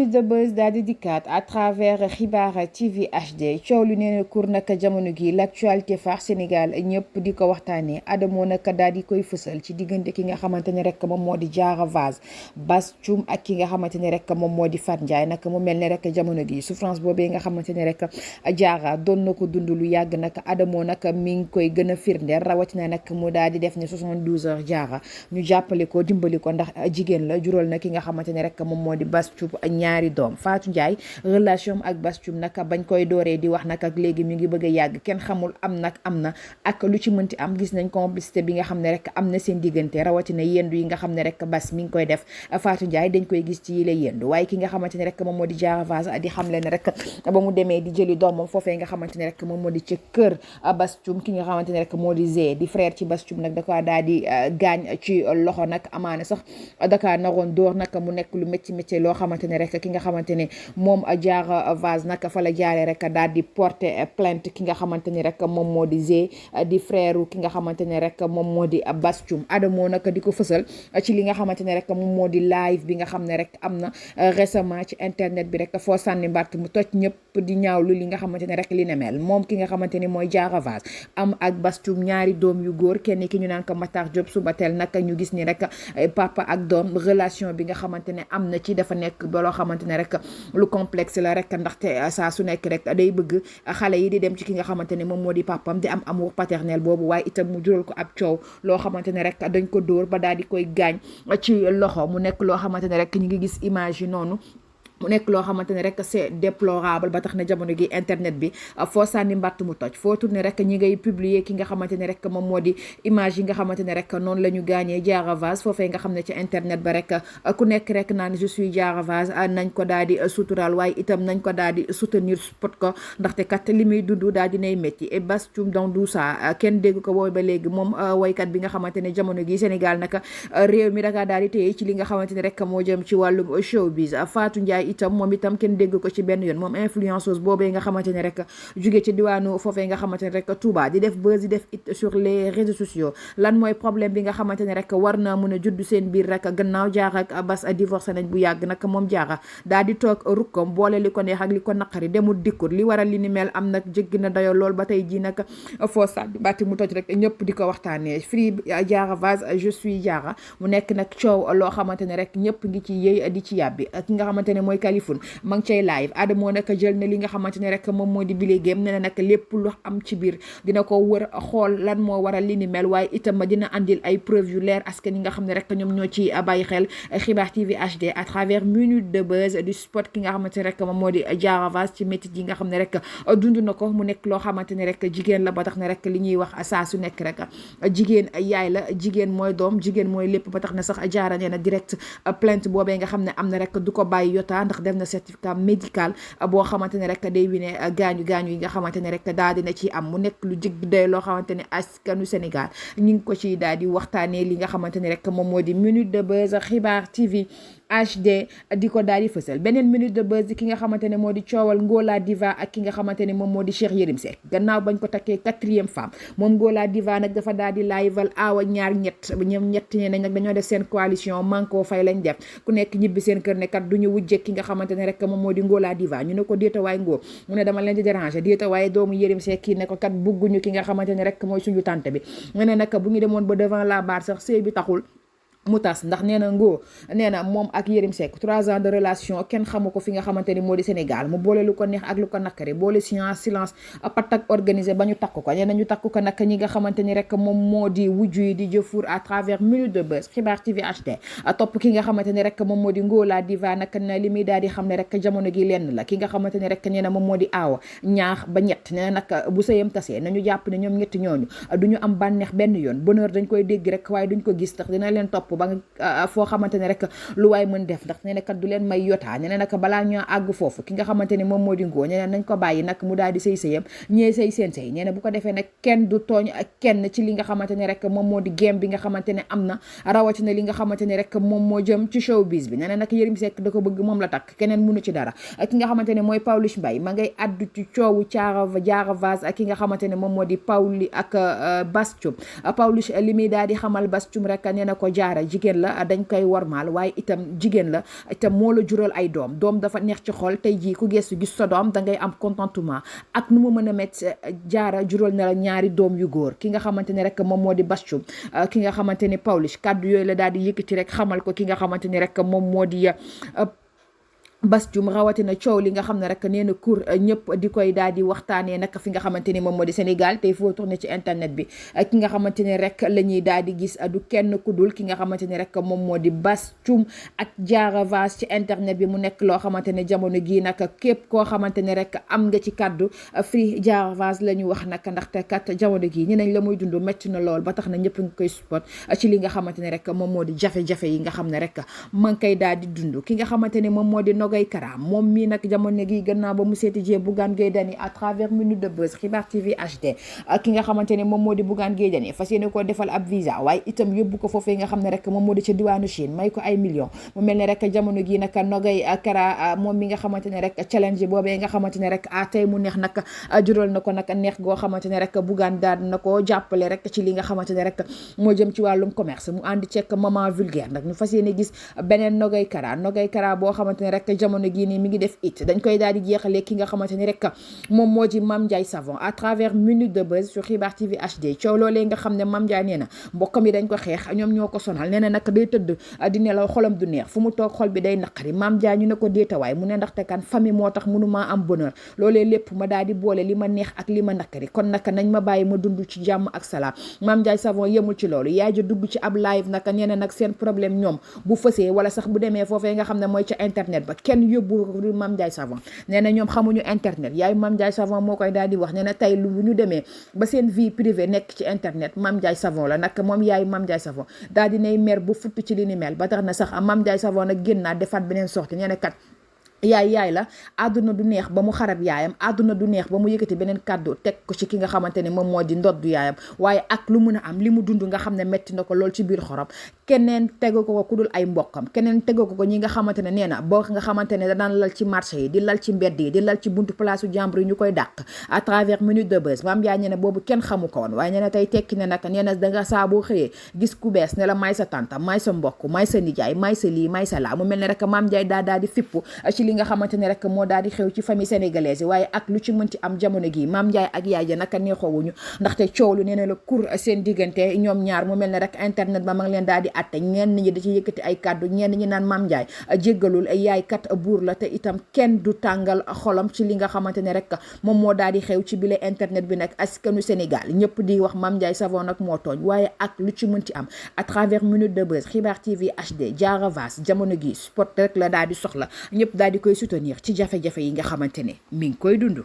minute de buzz daal di dikkaat à travers xibaar TV HD coow lu nee na kur nag jamono gi l'actualité phare Sénégal ñëpp di ko waxtaanee Adamo nag daal di koy fësal ci diggante ki nga xamante ne rek moom moo di Diarra Vaz Bass Thioung ak ki nga xamante ne rek moom moo di Fat Ndiaye nag mu mel ne rek jamono gi souffrance boobee nga xamante ne rek Diarra doon na ko dund lu yàgg nag Adamo nag mi ngi koy gën a firndeel rawatina nag mu daal di def ne 72 heures Diarra ñu jàppale ko dimbali ko ndax jigéen la jural na ki nga xamante ne rek moom moo di Bass Thioung ñaari doom Fatou Ndiaye relation ak Bass Thioung nag bañ koy dooree di wax nag ak léegi mi ngi bëgg a yàgg kenn xamul am na ak lu ci mënti am gis nañ complicité bi nga xam ne rek am na seen diggante rawatina yendu yi nga xam ne rek Bass mi ngi koy def Fatou Ndiaye dañ koy gis ci yile yendu waaye ki nga xamante ne rek moom moo di Diarra Vaz di xam leen rek ba mu demee di jëli doomam foofee nga xamante ne rek moom moo di ca kër Bass Thioung ki nga xamante ne rek moo di Zé di frère ci Bass Thioung nag da ko daal di gaañ ci loxo nag amaana sax daka naroon door nag mu nekk lu métti loo xamante ne rek ki nga xamante ne moom Diarra Vaz nag fa la jaaree rek daal di porter plainte ki nga xamante ni rek moom moo di Zé di frère ki nga xamante ne rek moom moo di Bass Thioung Adamo nag di ko fësal ci li nga xamante ne rek moom moo di live bi nga xam ne rek am na récemment ci internet bi rek foo sànni mbàtt mu toj ñëpp di ñaawlu li nga xamante ne rek li ne mel moom ki nga xamante ni mooy Diarra Vaz am ak Bass Thioung ñaari doom yu góor kenn ki ñu naan ko Matar Diop Subatel nag ñu gis ni rek papa ak doom relation bi nga xamante ne am na ci dafa nekk ba loo xamante ne rek lu complexe la rek ndaxte saa su nekk rek day bëgg xale yi di dem ci ki nga xamante ne moom moo di papam di am amour paternel boobu waaye itam mu jural ko ab coow loo xamante ne rek dañ ko dóor ba daal di koy gaañ ci loxo mu nekk loo xamante ne rek ñu ngi gis image yi noonu mu nekk loo xamante ne rek c'est déplorable ba tax na jamono gi internet bi foo sànni mbàtt mu toj foo tourné rek ñi ngay publier ki nga xamante ne rek moom moo di image yi nga xamante ne rek noonu la ñu gaañee Diarra Vaz foofee nga xam ne ci internet ba rek ku nekk rek naan je suis Diarra Vaz nañ ko daal di sutural waaye itam nañ ko daal di soutenir spot ko ndaxte kat li muy dund daal di nay métti et Bass Thioung dans tout ça kenn dégg ko boobu ba léegi moom waykat bi nga xamante ne jamono gi Sénégal nag réew mi daka daal di téye ci li nga xamante ne rek moo jëm ci wàllum showbiz Fatou Ndiaye moom itam kenn dégg ko ci benn yoon moom influenceuse boobee nga xamante ne rek jóge ci diwaanu foofee nga xamante ne rek Touba di def buzz di def it sur les réseaux sociaux lan mooy problème bi nga xamante ne rek war na mën a judd seen biir rek gannaaw Diarra ak Bass divorcé nañ bu yàgg nag moom Diarra daal di toog rukkam boole li ko neex ak li ko naqari demul dikkut li waral li ni mel am nag jéggi na dayo lool ba tey ji nag foo sàddi bàtti mu toj rek ñëpp di ko waxtaanee Free Diarra Vaz je suis Diarra mu nekk nag coow loo xamante ne rek ñëpp ngi ci yëy di ci yàbbi ki nga xamante ne mooy Kaliphone ma ngi cay live Adamo nag jël na li nga xamante ne rek moom moo di bile game ne na nag lépp lu am ci biir dina ko wër xool lan moo waral li ni mel waaye itam dina andil ay preuve yu leer askan yi nga xam ne rek ñoom ñoo ci bàyyi xel xibaar TV HD à travers minute de buzz du spot ki nga xamante ne rek moom moo di Diarra Vaz ci métit yi nga xam ne rek dund na ko mu nekk loo xamante ne rek jigéen la ba tax ne rek li ñuy wax saa su nekk rek jigéen yaay la jigéen mooy doom jigéen mooy lépp ba tax na sax Diarra nee na direct plainte boobee nga xam ne am na rek du ko bàyyi yota ndax def na certificat médical boo xamante ne rek day wine gaañu yi nga xamante ne rek daal dina ci am mu nekk lu jig day loo xamante ne askanu Sénégal ñu ngi ko ci daal di waxtaanee li nga xamante ne rek moom moo di minute de buzz xibaar TV HD di ko daal di fësal beneen minute de buzz ki nga xamante ne moo di coowal Ngola Diva ak ki nga xamante ne moom moo di Cheikh Yérim Seck gannaaw bañ ko takkee 4e femme moom Ngola Diva nag dafa daal di liveal aawa ñaar ñett ñoom ñett ñe nañ nag dañoo def seen coalition Manko Fay lañ def ku nekk ñibbi seen kër ne kat duñu wujje ki nga xamante ne rek moom moo di Ngola Diva ñu ne ko déeta waay ngoo mu ne dama leen di déranger déeta waaye doomu Yérim Seck kii ne ko kat bugguñu ki nga xamante ne rek mooy suñu tante bi mu ne nag bu ñu demoon ba devant la barre sax sëy bi taxul mu tas ndax nee na ngoo nee na moom ak Yérim Seck 3 ans de relation kenn xamu ko fi nga xamante ni moo di Sénégal mu boole lu ko neex ak lu ko nakari boole silence patak organisé ba ñu takk ko nee na ñu takk ko nag ñi nga xamante ni rek moom moo di wujju yi di jëfuur à travers minute de buzz xibaar TV HD topp ki nga xamante ni rek moom moo di Ngola Diva nag na li muy daal di xam ne rek jamono gi lenn la ki nga xamante ni rek nee na moom moo di aawa ñaax ba ñett nee na nag bu sëyam tasee nañu jàpp ne ñoom ñetti ñooñu duñu am bànneex benn yoon bonheur dañ koy dégg rek waaye duñ ko gis tax dina leen topp ba nga foo xamante ne rek lu waay mën def ndax nee na kat du leen may yotaa nee na nag balaa ñoo àgg foofu ki nga xamante ne moom moo di ngoo nee na nañ ko bàyyi nag mu daal di sëy sëyam ñee sëy seen sëy nee na bu ko defee nag kenn du tooñ ak kenn ci li nga xamante ne rek moom moo di game bi nga xamante ne am na rawatina li nga xamante ne rek moom moo jëm ci showbiz bi nee na nag Yérim Seck da ko bëgg moom la takk keneen mënu ci dara ki nga xamante ne mooy Pawlish Mbaye ma ngay addu ci coowu Diarra Vaz ak ki nga xamante ne moom moo di Pawli ak Bass Thioung Pawlish li muy daal di xamal Bass Thioung rek nee na ko Diarra jigéen la dañ koy warmaal waaye itam jigéen la itam moo la jural ay doom dafa neex ci xol tey jii ku gestu gis sa doom da ngay am contentement ak nu mu mën a métti jaara jural na la ñaari doom yu góor ki nga xamante ne rek moom moo di Bassthioum ki nga xamante ni Pawlish kàddu yooyu la daal di yëkkati rek xamal ko ki nga xamante ni rek moom moo di Bassthioum rawatina coow li nga xam ne rek nee na cour ñëpp di koy daal di waxtaanee nag fi nga xamante ni moom moo di Sénégal tey foo tourné ci internet bi ki nga xamante ni rek la ñuy daal di gis du kenn ku dul ki nga xamante ni rek moom moo di Bassthioum ak Diarra Vaz ci internet bi mu nekk loo xamante ne jamono gii nag képp koo xamante ne rek am nga ci kaddu Free Diarra Vaz la ñu wax nag ndaxte kat jamono gii ñu nañ la muy dund métti na lool ba tax na ñëpp nga koy support ci li nga xamante ne rek moom moo di jafe-jafe yi nga xam ne rek ma ngi koy daal di dund ki nga xamante ni moom moo di Nogay Kara moom mii nag jamono gi gannaaw ba mu seeti jee Bougane Gueye Dany à travers Minute de Buzz Xibaar TV HD ki nga xamante ne moom moo di Bougane Gueye Dany fas yéene koo defal ab visa waaye itam yóbbu ko foofee nga xam ne rek moom moo di ca diwaanu Chine may ko ay millions mu mel ne rek jamono gi nag Nogay Kara moom mi nga xamante ne rek challenge boobee nga xamante ne rek tey mu neex nag jural na ko nag neex goo xamante ne rek Bougane daal na ko jàppale rek ci li nga xamante ne rek moo jëm ci wàllum commerce mu àndi ceek maman vulgaire nag ñu fas yéene gis beneen Nogay Kara boo xamante ne rek jamono gi nii mi ngi def it dañ koy daal di jeexalee ki nga xamante ni rek moom moo di Mame Ndiaye Savon à travers Minute de Buzz sur Xibaar TV HD coow loolee nga xam ne Mame Ndiaye nee na mbokkam yi dañ ko xeex ñoom ñoo ko sonal nee na nag day tëdd di nelaw xolam du neex fu mu toog xol bi day naqari Mame Ndiaye ñu ne ko déetawaay mu ne ndaxte kan famille moo tax mënumaa am bonheur loolee lépp ma daal di boole li ma neex ak li ma naqari kon nag nañ ma bàyyi ma dund ci jàmm ak salaam Mame Ndiaye Savon yemul ci loolu yaay ja dugg ci ab live nag nee na nag seen problème ñoom bu fësee wala sax bu demee foofee nga xam ne mooy ca internet ba kenn yóbbu Mame Ndiaye Savon nee na ñoom xamuñu internet yaay Mame Ndiaye Savon moo koy daal di wax nee na tey lu ñu demee ba seen vie privée nekk ci internet Mame Ndiaye Savon la nag moom yaay Mame Ndiaye Savon daal di nay mer bu futt ci li ni mel ba tax na sax Mame Ndiaye Savon nag génnaat defaat beneen sortie nee na kat yaay la àdduna du neex ba mu xarab yaayam àdduna du neex ba mu yëkkati beneen kàddu teg ko ci ki nga xamante ne moom moo di ndoddu yaayam waaye ak lu mun a am li mu dund nga xam ne metti na ko lool ci biir xorom keneen tegu ko ku dul ay mbokkam keneen tegu ko ñi nga xamante ne nee na boo nga xamante ne daan lal ci marché yi di lal ci mbedd yi di lal ci buntu place u jàmbur yi ñu koy dàq à travers Minute de Buzz Mame Ndiaye nee na boobu kenn xamu ko woon waaye nee na tey tekki ne nag nee na danga saa boo xëyee gis ku bees ne la may sa tanta may sa mbokk may sa nijaay may sa lii may sa laa mu mel ne rek Mame Ndiaye daal di fippu ci li nga xamante ne rek moo daal di xew ci famille sénégalaise yi waaye ak lu ci mën ci am jamono gi Mame Ndiaye ak yaay ja naka neexoowuñu ndaxte coow lu nee na la kur seen diggante ñoom ñaar mu mel ne rek internet ba ma ngi leen daal di atte ñenn ñi da ci yëkkati ay kàddu ñenn ñi naan Mame Ndiaye jéggalul yaay kat buur la te itam kenn du tàngal xolam ci li nga xamante ne rek moom moo daal di xew ci bile internet bi nag askanu Sénégal ñëpp di wax Mame Ndiaye Savon nag moo tooñ waaye ak lu ci mën ci am à travers Minute de Buzz Xibaar TV HD Diarra Vaz jamono gi sport rek la daal di soxla ñëpp daal di koy soutenir ci jafe-jafe yi nga xamante ne mi ngi koy dund